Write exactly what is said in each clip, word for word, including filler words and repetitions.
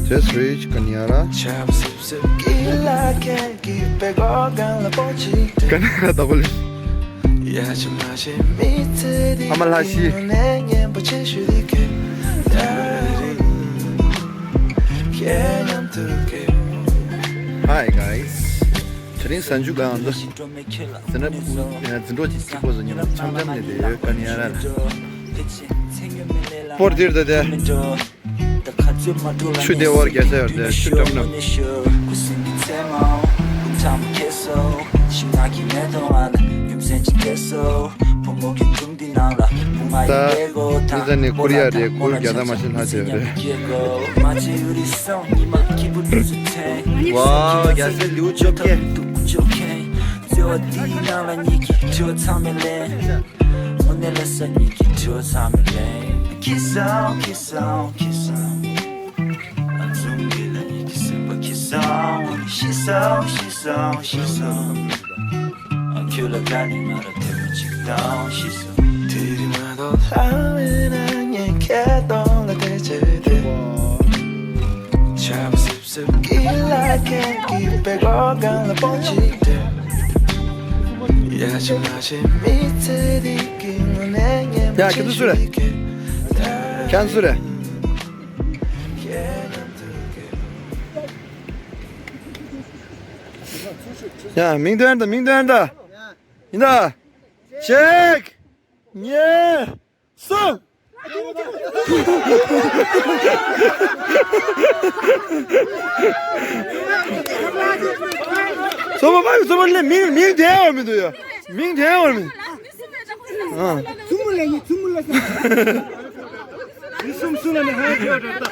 Just reach Kaniara. Kaniara double. Ama lashi. Hi guys. དེ་རིང་གཟའ་མཇུག་ལའང་འདུག་ཟིན་ར་ཕུ་ཡ་འཛིན་གྲོགས་ཀྱི་སྐྱིད་པོ་བཟོ་ཉིན་མོ་འཆམ་འཆམ་ནས་བསྡད་ཡོད། ཀ་ནི་ཡ་ར་ལ་སྤོར་དིར་ད་དེ་ཆུ་དེ་བར་རྒྱ་ས་ཡོར་དེ་ཆུ་འགྲམ་འགྲམ། ད་ནི་ཟ་ནི་ཀོ་རི་ཡ་རེད། ཀུར་རྒྱ་ད་མ་ཤི་ལྷ་ཆེ་རེད། ཝའོ་རྒྱ་སེ་ལིའུ་ཅོ་ཀེ། ཡ་ཁྱེད་ཚོ་སུ་རེད། ཁྱེད་ཚོ་སུ་རེད། ཡ་མིང་འདོན་དང་མིང་འདོན་དང་། ཡིན་ད། གཅིག་གཉིས། གསུམ། སོ་མ་པ་སོ་མ་ལས་མིང་མིང་དེ་བར་མི་འདུག་ཡ། མིང་དེ་བར་མི་འདུག་ཨ། ཚུམ་མུ་ལ་ཡི་ཚུམ་མུ་ལ་ས། ཡི་སུམ་སུ་ལ་ནི་ཧ་ཁྱོད་རེད་ད།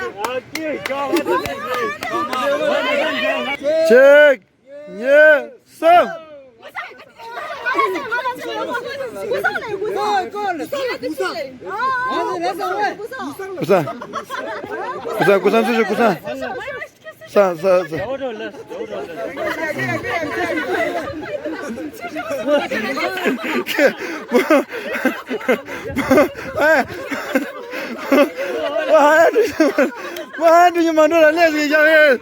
གཅིག་གཉིས། གསུམ། ཀུ་སང་། ཀུ་སང་། ཀུ་སང་། ཀུ་སང་། ཀུ་སང་། ཀུ་སང་། ཀུ་སང་། ཀུ་སང་། ཀུ་སང་། ཀུ་སང་། ཀུ་སང་། ཀུ་སང་། ས་ས་ས། ཨེ། ཨ་ཧ་ཡ་དྲི་ཞིག་མ་འགྲོ་ལ་ལས་ཟིག་བཞག་ཡོད།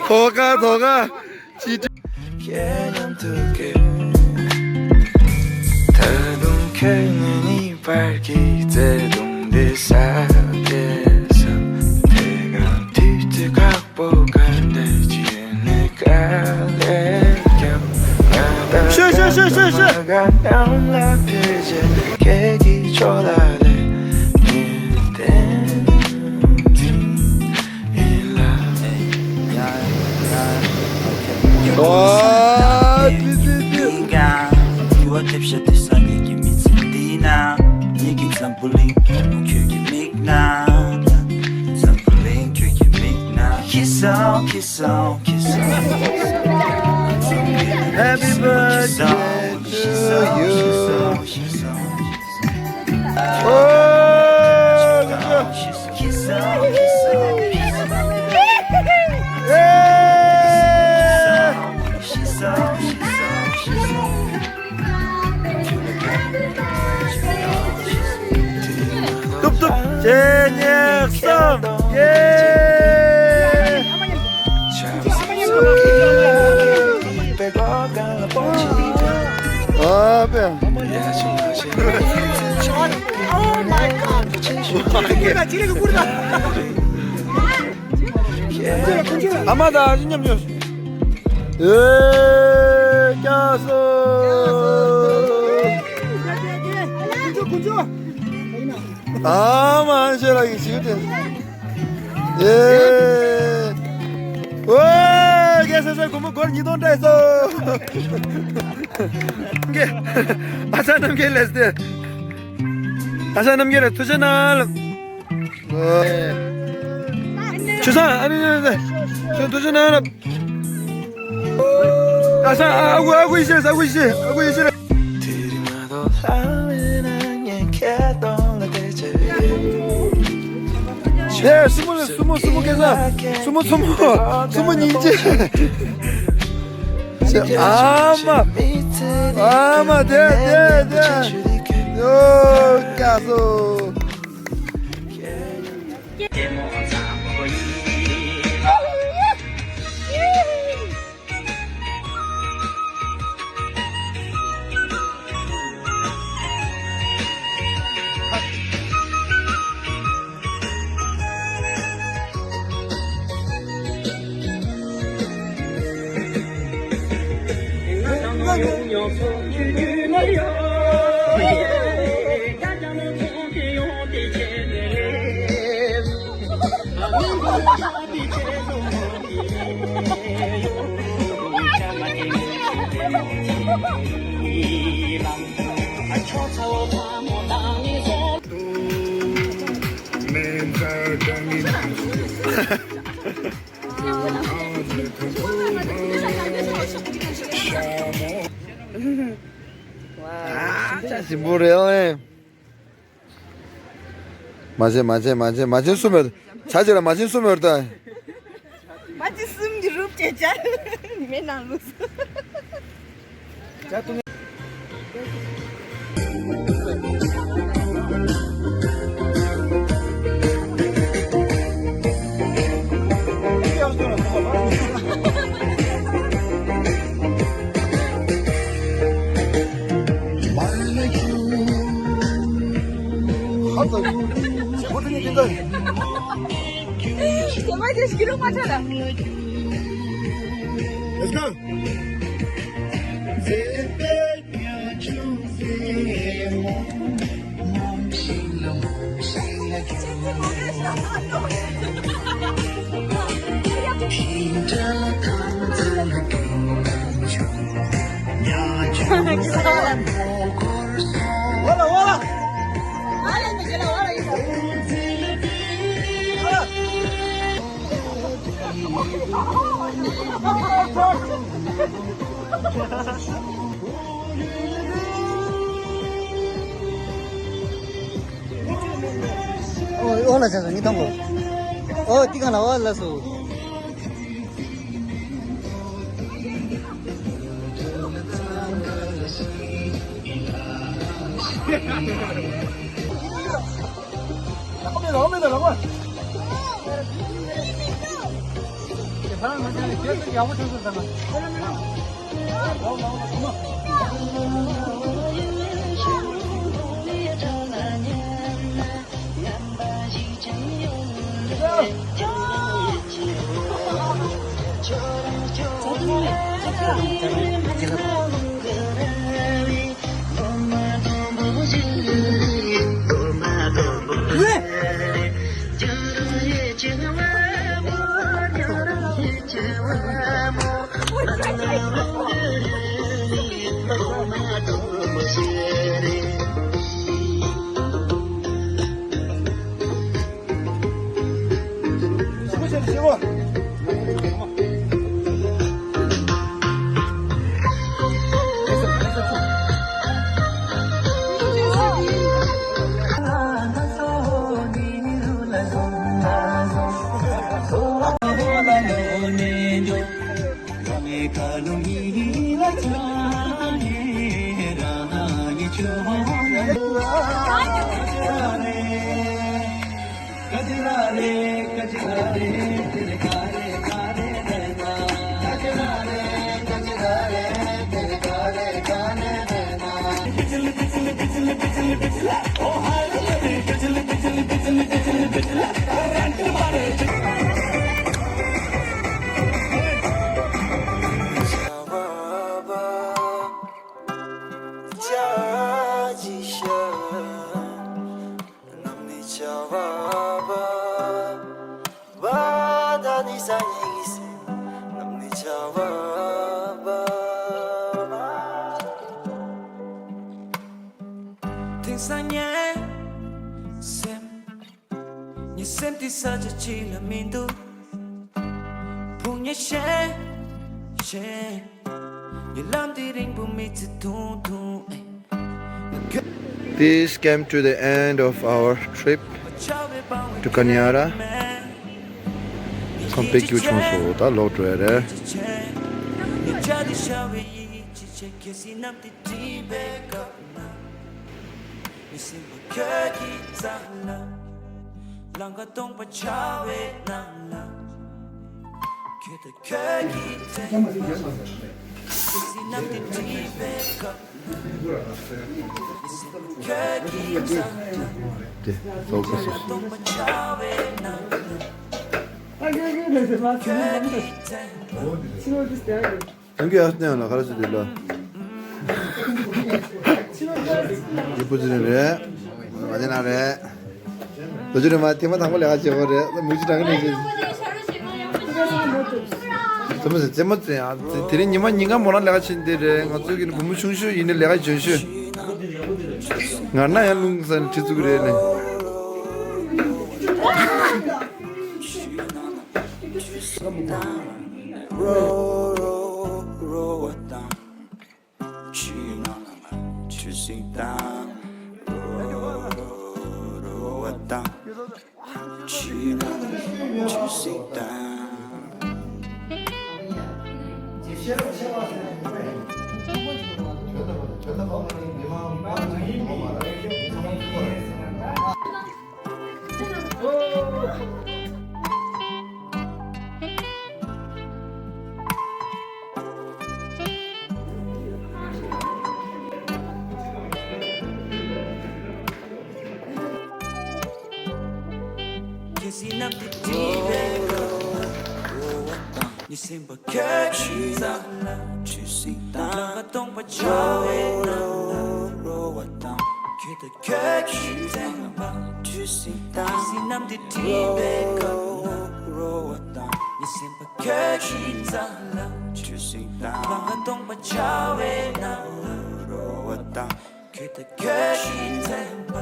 དོ་ག་དོ་ག་ཅི། ཁྱེད་མཉམ་དུ་སྐྱེ། ད་དུང་ཁྱེད་ངའི་བར་གྱི་བརྩེ་དུང་འདི་ས་དེ་ས། དེ་ག་དུས་དེ་ཁག་པོ་ག་འདྲ་ཅི་ནས་ག་ལེ་ཀྱང་ང་ད་ཤོད་ཤོད་ཤོད་ཤོད་ཤོད། ག་ནང་ལ་ཕེབས་རྗེས་ཁྱེད་ཀྱི་ཕྱོགས་ལ་ལས་ནས་བསྟན་འཛིན། ཨོ། ཏི་ཏི་ཏི། Happy birthday to you. ཨོ། ཏུབ་ཏུབ་གཅིག་གཉིས་གསུམ། ཡེ། ཨ་པེ། Oh my god. ཨ་མ་དང་ཨ་ཅེ་མཉམ་ཡོད། ཨེ། ཀྱ་སོ། ཨ་མ་ཨ་ཤེ་ལགས་ཀྱི་ཞིག་དེ། ཨེ། ཨོ། ཀྱ་སོ་སོ་སྒོར་མོ་སྒོར་ཉིས་སྟོང་སྤྲད་སོང་། ཨ་ཅག་རྣམ་རྒྱལ་ལགས་དེ། ཨ་ཅག་རྣམ་རྒྱལ་ལགས་ཐུགས་རྗེ་གནང་། ཆུ་སང་ཨ་ནི་ནི་ནི་ཆུ་དུ་ཆུ་ནང་ལ། ཨ་སང་ཨ་ཁུ་ཨ་ཁུ་ཡེ་ཤེས་ཨ་ཁུ་ཡེ་ཤེས་ཨ་ཁུ་ཡེ་ཤེས། ཡེ་སུ་མོ་སུ་མོ་སུ་མོ་སྐལ་བཟང་སུ་མོ་སུ་མོ་སུ་མོ་སྙིང་རྗེ། ཨ་མ། ཨ་མ། དེ་དེ་དེ། ཡོ། སྐྱག་སོ། ཨ་ཅག་ཞིམ་པོ་རེད་ལེ། མ་བྱེད་མ་བྱེད་མ་བྱེད་མ་བྱེད་གསུམ་ཡོད། ཆ་ཆེ་ལ་མ་བྱེད་གསུམ་ཡོད་ད། མ་བྱེད་གསུམ་གྱི་རུབ་བྱེད་ཅག་ནི་མེད་ནང་ལུགས། Let's go. ཨོ་ཨོ་ལ་ཆ་ས་ནི་ཐང་གོ། ཨོ་ཏི་ག་ལ་ཨོ་ལ་སོ། དེང་སང་ངའི་སེམས། ངའི་སེམས་འདི་ས་ཆ་གཅིག་ལ་མི་འདུག་བུ་ངས་ཤེས་ཤེས། ངའི་ལམ་འདི་རིང་པོ་མི་ཚེ་ཐུང་ཐུང་ཨེ། This came to the end of our trip to Kaniara. ཁམས་དཔེ་སྐྱིད་པོ་བྱུང་སོང་། ད་ལོག་འགྲོ་ཡ་རེད། བྱ་བའི་ཡིད་ཆེས་བྱེད། གལ་སྲིད་ནམ་དུས་འདྲིས་པའི་སྐབས་ན། མི་སེམས་པ་ཁྱོད་ཀྱི་རྩ་ལ། ལང་ཀ་སྟོང་པ་བྱ་བའི་ནང་ལ། ཁྱོད་དང་ཁྱོད་ཀྱི་དྲན་པ། གལ་སྲིད་ནམ་དུས་འདྲིས་པའི་སྐབས། དེ་ཚོགས་ཀྱི་སོ། ཐེངས་ཀྱི་ཨ་སྟེང་ལ་ག་རེ་ཟེར་དུས་ལ། ཡི་པུ་ཙི་རེད། མ་དེ་ན་རེད། ད་ཅི་རེད་མ་ཐེངས་མ་དང་པོ་ལས་ཀ་བྱེད་དགོས་རེད། མུ་ཅི་དྲང་གི་ནས་བྱེད། ཚེ་མ་ཚེ་མ་ཚེ་ཡང་དེ་རིང་ཉི་མ་ཉིན་གང་མོ་རང་ལས་ཀ་བྱེད་འདི་རེད། ང་ཚོ་གི་བུ་མོ་ཆུང་ཤོས་ཡིན་ནི་ལས་ཀ་འཇོན་ཤོས། ང་ན་ཡང་རླུང་ཟ་ནས་ཁྲི་ཚུགས་རེད་ལེ། གལ་སྲིད་ནམ་དུས་འདྲིས་པའི་སྐབས། མི་སེམས་པ་ཁྱོད་ཀྱི་རྩ་ལ། ལང་ཀ་སྟོང་པ་བྱ་བའི་ནང་ལ། ཁྱོད་དང་ཁྱོད་ཀྱི་དྲན་པ། གལ་སྲིད་ནམ་དུས་འདྲིས་པའི་སྐབས། མི་སེམས་པ་ཁྱོད་ཀྱི་རྩ་ལ། ལང་ཀ་སྟོང་པ་བྱ་བའི་ནང་ལ། ཁྱོད་དང་ཁྱོད་ཀྱི་དྲན་པ།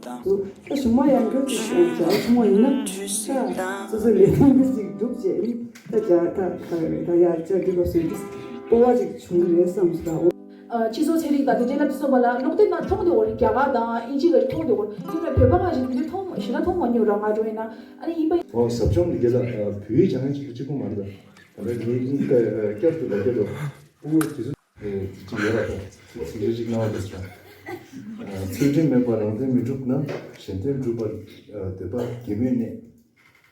ད་གཞུག་མ་ཡང་བསྐྱར་ཅིག་བྱ་བྱུང་བ་ཡིན་ན། ད་སོ་སོའི་ལས་དོན་འདི་ཅིག་སྒྲུབ་བྱས་ནི། ད་བྱ་ད་ད་ད་ཡ་བྱ་འདི་ལ་སོ་འདི་སྤོབས་པ་ཅིག་བྱུང་གི་རེད་བསམ་སོང་། ཨ། སྤྱི་ཚོགས་ཚན་རིག་དང་དེ་འབྲེལ་ལ་སོགས་པ་ལ་ལོག་བསྟན་ན་མཐོང་དེ་འོ་རེད། རྒྱ་གར་དང་དབྱིན་ཇི་ལ་མཐོང་དེ་འོ་རེད། ཡིན་ན་བོད་པ་ང་ཞིག་དེ་འདྲ་མཐོང་ཞེ་དྲག་མཐོང་མ་མྱོང་ར། ང་འགྲོ་ཡིན་ན་ཨ་ནི་ཡིན་པ། ཨོ་ཟབ་སྦྱོང་གི་རྒྱལ་ལ་བོད་ཡིག་སྦྱང་མཁན་གཅིག་གཅིག་པོ་མ་རེད་ད། ད་ལྟ་ངས་ཨིན་སྐད་བསྐྱར་དུ་ལ་སྐྱར་དུ་ཕྲུ་གུ་དེ་ཚོ་ཅིག་ཡོད་ར་ད། ཚིག་འགྲེལ་ཅིག་གནང་བ་དེ་ཚོ། ཚུལ་ཁྲིམས་མེད་པར་རང་དོན་མི་འགྲུབ་ན། གཞན་དོན་སྒྲུབ་པར་འདོད་པ་གད་མོས་གནས།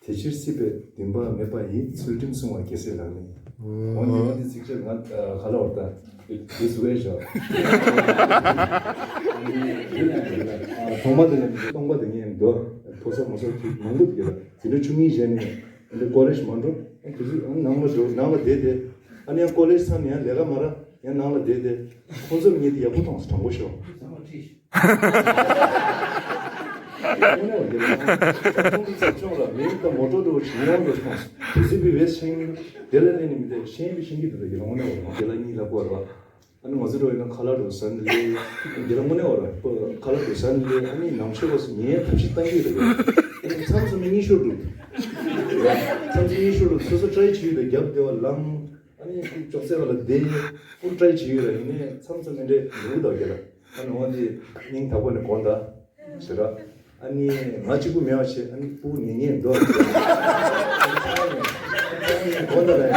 དེ་ཕྱིར་སྲིད་པའི་འདུན་པ་མེད་པ་ཡིས། ཚུལ་ཁྲིམས་བསྲུང་བ་རྒྱལ་སྲས་ལག་ལེན། འོ་འདི་འདི་ཚིག་ཆ་ང་ག་ལ་བར་ད་འདི་ཟུག་ཨེ་བཞག་ཐོག་མ་དེ་ནས་སྟོང་པ་དེ་ངས་འདོད་ཕོ་སོགས་མོ་སོགས་ཚིག་མང་པོ་དེ་ག་དེ་འདྲ་ཆུང་ངུའི་གཞན་ནས་འདི་ཀོ་ལེཇ་མ་འགྲོ། དེ་ཚོ་ནང་ལ་འགྲོ། ནང་ལ་བསྡད་དེ་ཨ་ནི་ཡང་ཀོ་ལེཇ་མཚམས་ནས་ཡང་ལས་ཀ་མ་རག་ཡང་ནང་ལ་བསྡད་དེ་ཁོང་ཚོར་ངས་དེ་ཡག་པོ་མཐོང་སོང་དྲང་པོ་ཤོད། དངོས་གནས་བ་དེ་ལ་ཚོང་འདི་ཚོ་ཆུང་ལ་མིང་དང་མོ་ཊ་འགྲོ་བ་ཞིག་ཡོང་འགྲོ་སོང་། དུས་ཚོད་བི་བེས་ཤེང་དེ་ལ་ལས་ནི་མི་དེ་ཤེང་བི་ཤེང་གི་དུ་དེ་དངོས་གནས་བ་དེ་ལ་གཉིས་ལ་བཀོད་ར། ཨ་ནི་ང་ཚོ་འགྲོ་ཡིན་ན་ཁ་ལག་འགྲོ་ཟ་ནི་ལས་དེ་ལ་དངོས་གནས་བ་ར་ཁ་ལག་འགྲོ་ཟ་ནི་ལས་ཨ་ནི་ནང་ཆོས་བ་སུ་ཉེ་ཐབས་ཤིག་བཏང་གི་རེད། ཨ་ནི་མཚམས་སུ་མི་གཉིས་ཤོར་འགྲོ། མཚམས་སུ་གཉིས་ཤོར་འགྲོ་སོ་སོ་ཊ་རའི་བྱེད་ཡུལ་དུ་རྒྱབ་བདེ་བ་ལང་། ཨ་ནི་ཅོག་ཙེ་བ་ལ་བསྡད་ཀུ་ཊ་རའི་བྱེད་ཡུལ་ལ་ཡིན་ནས་མཚམས་མཚམས་མི་འདྲེ་འདུག་དག་གི་ལ། ཨ་ནི་འོ་འདི་སྙིང་ཐག་པ་ནས་དགོངས་དག་ཟེར་ར། ཨ་ནི་ང་གཅིག་པུ་མེད་པ་བྱས་ཨ་ནི་སྤུ་ངེ་ངེ་འདུག་ཨ་ནི་དགོངས་དག་ལ་ཡང་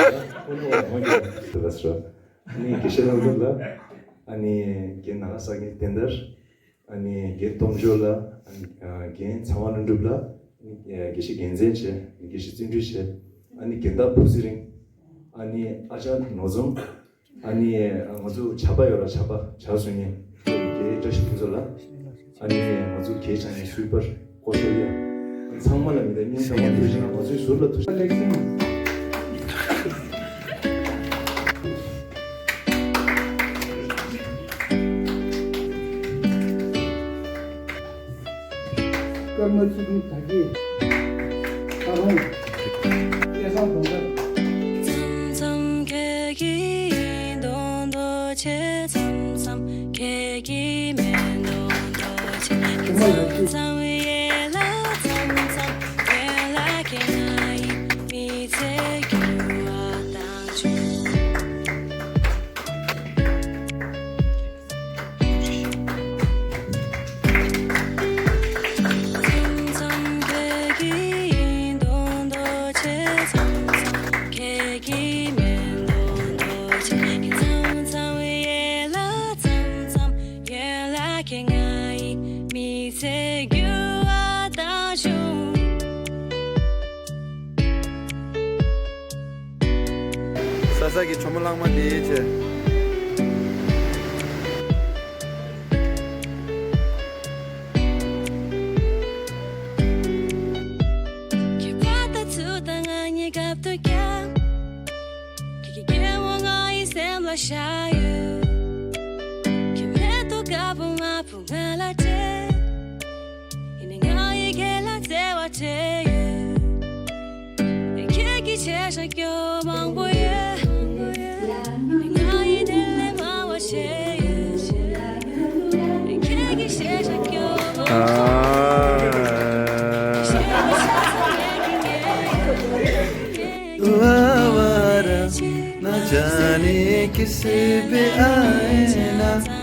ཨ་ནི་འོ་མ་གི་ཟེར་ར་ཟེར་ར། ཨ་ནི་དགེ་བཤེས་ལྷ་མཛོད་ལ་ཨ་ནི་རྒན་ནཱ་ག་སངས་རྒྱས་བསྟན་དར། ཨ་ནི་རྒན་སྟོབས་འབྱོར་ལ། ཨ་ནི་རྒན་ཚེ་དབང་ལྷུན་གྲུབ་ལ། དགེ་བཤེས་རྒྱལ་མཚན་བྱས། དགེ་བཤེས་བརྩོན་འགྲུས་བྱས། ཨ་ནི་རྒན་བདག་བུ་ཚེ་རིང་། ཨ་ནི་ཨ་ཅག་ནོར་འཛོམས། ཨ་ནི་ང་ཚོ་བྱ་པ་ཡོད་ར་བྱ་པ་བྱ་བཟོ་མཁན་རྒན་བཀྲ་ཤིས་ཕུན་ཚོགས་ལ། ཨ་ནི་ང་ཚོ་རྒན་བྱ་ངན་སུའི་པར་ཀོ་ཤ་ལི་ཡ། ཚང་མ་ལ་མི་དང་སྙིང་ཐག་པ་ཐུགས་རྗེ་ཆེ། ང་ཚོའི་ཟུར་ལ་ཐུགས་རྗེ་ཆེ། ཀརྨ་ཚུལ་ཁྲིམས་དར་རྒྱས། ད་རུང་། སྐལ་བཟང་གདོང་དཀར། མཚམས་མཚམས་ཁྱེད་ཀྱི་ཡིན་མདོག་མདོག་བྱེད། མཚམས་མཚམས་ཁྱེད་ཀྱི་མེད་མདོག་མདོག་བྱེད། མཚམས་མཚམས་ཡལ་ལ་མཚམས་མཚམས་ཡལ་ལ་ཁྱེད་ང་ཡི་མི་ཚེ་འགྱུར་བ་བཏང་བྱུང་། ད་གི་ཇོ་མོ་གླང་མ་དེའི་ཆེ། ཁྱེད་པ་ད་ཚུར་ད་ང་གཉིས་སྐབས་དུ་ཀྱང་། ཁྱེད་ཀྱི་སྐྱེ་བོ་ང་ཡི་སེམས་ལ་ཤར་ཡོད། ཁྱེད་མེད་དུ་དཀར་པོ་ང་བུ་ང་ལ་སྤྲད། ཡིན་ནའི་ང་ཡི་ཁྱེད་ལ་བརྩེ་བ་སྤྲད་ཡོད། ཁྱེད་ཀྱི་ཆེད་ཤ་སྐྱོ་མང་པོ་ཡོད། ང་ཡི་དེ་ལས་མང་བ་བྱས་ཡོད། ཁྱེད་ཀྱི་ཆེད་ཤ་སྐྱོ་མང་པོ་ཡོད། वाह वाह ना जाने किसे पे आए ना।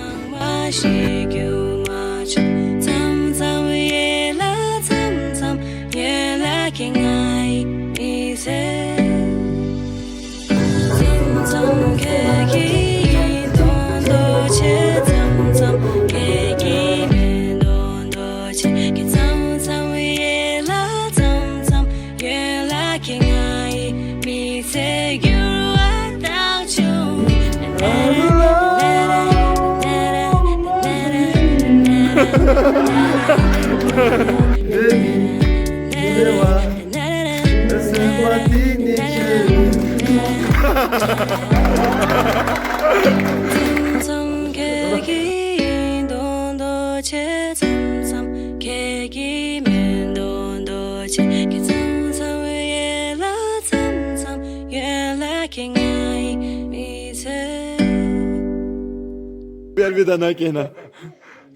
प्यार भी था ना कहना।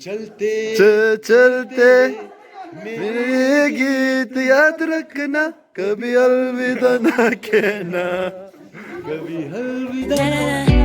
चलते च- चलते मेरे ये गीत याद रखना। कभी अलविदा ना कहना। कभी अलविदा ना।